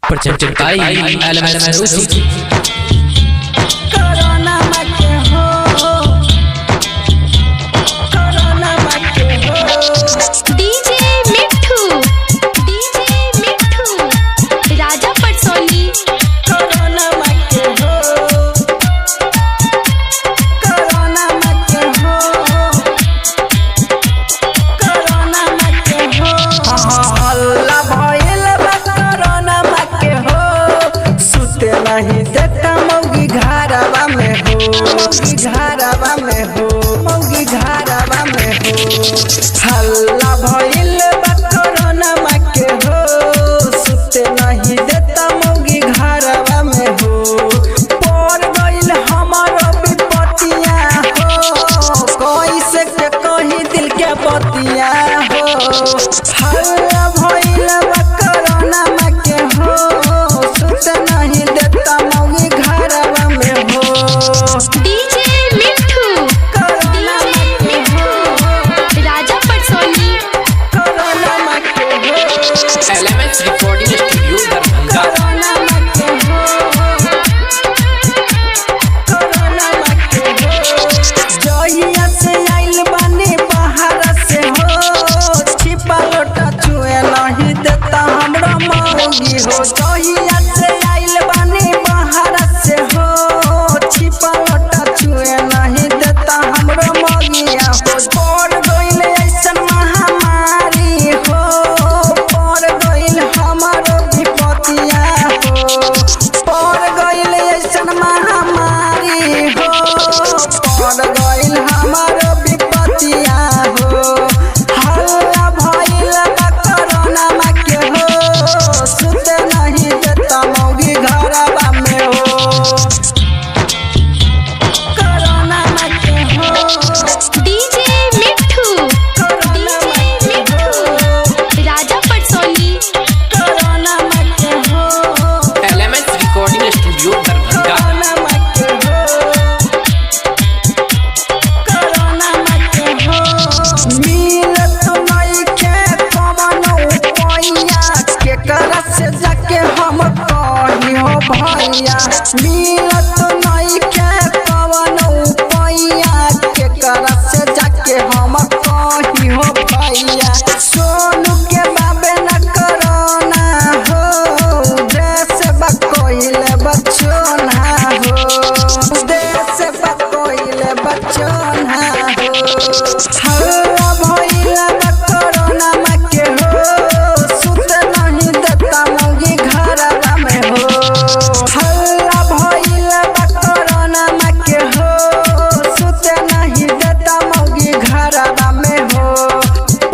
Presented by LMS Music. Corona के हो, corona के हो। डीजे मिठू, डीजे मिठू, राजा पटसोनी। कोरोना के हो, कोरोना के हो, कोरोना के हो। हल्ला भइल बा कोरोना के हो, सुते नहीं देता मौगी घरवा में हो, मौगी घरवा में हो, मौगी घरवा में हो। हल्ला भइल बा कोरोना के हो, सुते नहीं देता मौगी घरवा में हो। पड़ गइल हमारो विपतिया हो, कैसे के कही दिल के बतिया हो। हल्ला भइल बा कोरोना के हो, सुते नहीं देता मौगी घरवा में हो। डीजे मिठू, कोरोना डीजे मिठू, राजा पटसोनी। कोरोना के हो, LMS Recording Studio, Darbhanga. Corona के हो, कोरोना के हो। जहिया से आइल बानी बाहर से हो, छिपा लोटा छुए नहीं देता हमरा मौगी हो। जहिया से आइल बानी बाहर से हो, छिपा लोटा छुए नहीं देता हमरा मौगिया हो। पड़ गइल ऐसन महामारी हो, पड़ गइल हमारो विपतिया हो, पड़ गइल ऐसन महामारी हो, पड़ गइल हमारो विपतिया हो। हल्ला भइल बा कोरोना के हो, सुते नहीं देता मौगी घरवा में हो। कोरोना के हो, डीजे मिठू, कोरोना डीजे के मिठू, हो, राजा पटसोनी। कोरोना के हो, LMS Recording Studio, Darbhanga. Corona के हो, कोरोना के हो। मिलत नइखे कवनो उपाया, केकरा से जाके हम कही हो भैया। मिलत नइखे कवनो उपाया, केकरा से जाके हम कही हो भैया। सोनू के बाबे न कोरोना हो, देश बा कोइले बचोना हो, देश बा कोइले बचोना हो। हल्ला भइल बा कोरोना के हो, सुते नहीं देता मौगी घरवा में हो। हल्ला भइल बा कोरोना के हो, सुते नहीं देता मौगी घरवा में हो।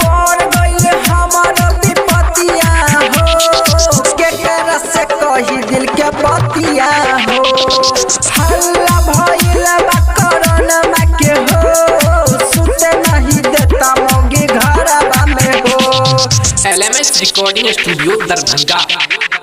पड़ गइल हमारो विपतिया हो, केकरा से कही दिल के बतिया हो। हल्ला भइल बा कोरोना के हो, सुते नहीं देता मौगी घरवा में हो। LMS Recording Studio, Darbhanga.